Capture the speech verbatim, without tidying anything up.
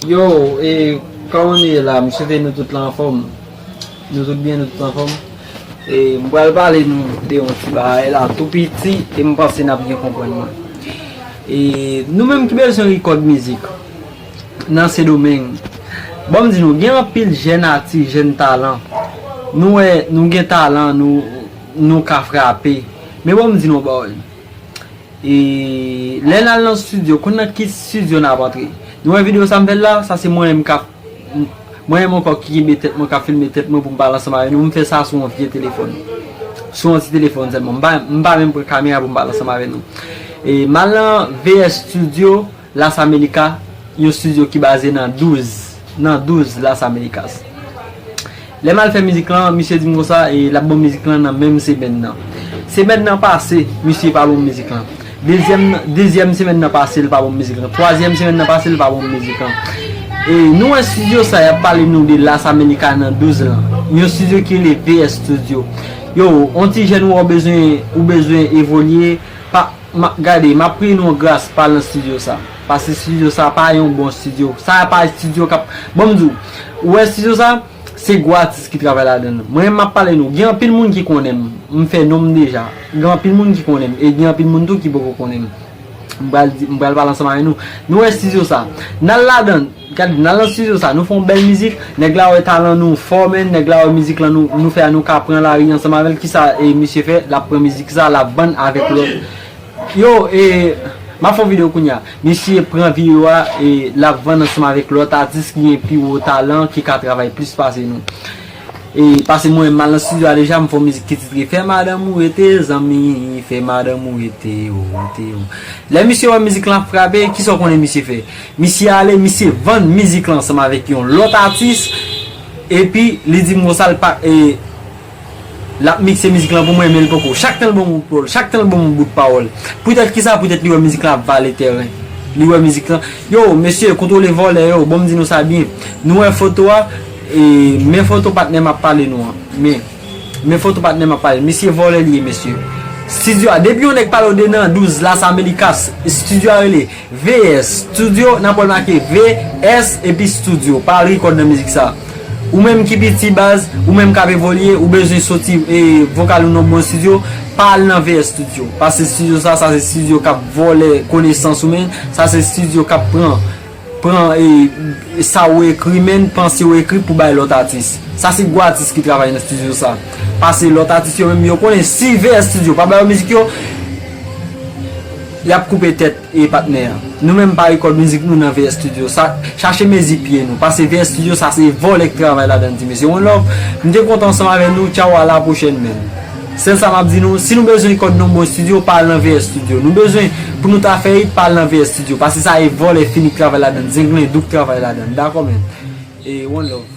Yo, e, kòman nou ye la? M swete nou tout la anfòm. Nou tout byen, nou tout anfòm. E, m pral pale nou de yon ti bagay la tou piti, e m panse n ap byen konprann mwen. E, nou menm ki bezwen rekòd mizik nan Sendomeng, bon, m di nou, gen anpil jèn atis, jèn talan. Nou wè, nou gen talan, nou, nou ka frape. Men bon, m di nou bagay. E lè n al nan estidyo, konn nan ki estidyo n ap antre. Nou wè videyo sa m fè l la, sa se mwen menm k ap, mwen menm ankò ki kenbe tèt mwen, k ap filme tèt mwen pou m pale ansanm avè nou. M fè sa sou yon vye telefòn. Sou yon ti telefòn sèlman. M pa, m pa menm pran kamera pou m pale ansanm avè nou. E m al nan V S Studio, Las Américas, yon estidyo ki baze nan douz, nan douz Las Américas. Lè m al fè mizik lan, misye di m konsa, e l ap ban m mizik lan nan menm semèn nan. Semèn nan pase, misye pa ban m mizik lan. Dezyèm, dezyèm semèn nan pase, l pa ban m mizik lan. Twazyèm semèn nan pase, l pa ban m mizik lan. E nou wè estidyo sa, y ap pale nou de Las Américas nan douz lan. Yon estidyo ki rele V S Studio. Yo, yon ti jèn ou bezwen, ou bezwen evolye, pa, m ap, gade, m ap priye nou an gras pa al nan estidyo sa. Paske estidyo sa pa yon bon estidyo. Sa pa estidyo k ap, bon, m di w, ou wè estidyo sa, se gwo atis ki travay ladan l. Mwen menm m ap pale nou, gen anpil moun ki konnen m. M fè non m deja. Gen anpil moun ki konnen m. E gen anpil moun tou ki poko konnen m. M pral di, m pral pale ansanm avè nou. Nou wè estidyo sa. N al ladan, gade, n al nan estidyo sa. Nou fè yon bèl mizik. Nèg la wè talan nou fò, men nèg la wè mizik lan nou, nou fè a, nou ka pran lari ansanm avè l. Kisa, e, misye fè? L ap pran mizik sa, l ap vann avèk lòt. Yo, e, m ap fè yon videyo kounye a. Misye pran videyo a, e, l ap vann ansanm avèk lòt atis ki gen pi wo talan, ki ka travay plis pase nou. E, pase mwen, m al nan estidyo a deja, m fè yon mizik ki titre Fè madanm ou rete, zanmi, fè madanm ou rete, o, rete, o. Lè misye wè mizik lan ap frape, kisa w konnen misye fè? Misye ale, misye vann mizik lan ansanm avèk yon lòt atis, epi li di m konsa, l pa, e, l ap mikse mizik lan pou mwen, men l poko. Chak tan l ban m yon pawòl, chak tan l ban m yon bout pawòl. Poutèt kisa? Poutèt li wè mizik lan ap vale tèren. Li wè mizik lan. Yo, mesye, kontwole vòlè yo, bon, m di nou sa byen. Nou wè foto a, e, men foto patnè m ap pale nou an. Men, men foto patnè m ap pale. Mesye vòlè li ye, mesye. Estidyo a, depi yon nèg pale w de nan douz Las Américas, estidyo a rele V S Studio, nan pòl make V S epi Studio. Pa al rekòd nan mizik sa. Ou menm ki piti baz, ou menm k ap evolye, ou bezwen soti, e, vokal ou nan bon estidyo, pa al nan V S Studio. Paske estidyo sa, sa se estidyo k ap vòlè konesans ou, men. Sa se estidyo k ap pran, pran, e, sa ou ekri, men, panse ou ekri pou bay lòt atis. Sa se gwo atis ki travay nan estidyo sa. Paske lòt atis yo menm, yo konnen si V S Studio pa bay yo mizik yo, y ap koupe tèt e patnè a. Nou menm pa rekòd mizik nou nan V S Studio. Sa, chache mezi pye nou. Paske V S Studio, sa se vòlè k travay ladan l, ti mesye. One love, m te kontan ansanm avè nou. Tchaw, a la pwochèn, menn. Sèl sa m ap di nou, si nou bezwen rekòd nan bon estidyo, pa al nan V S Studio. Nou bezwen pou nou ta fè hit, pa al nan V S Studio. Paske sa e vòlè fini k travay ladan l, zenglen dou k travay ladan l. Dakò, menn. E one love.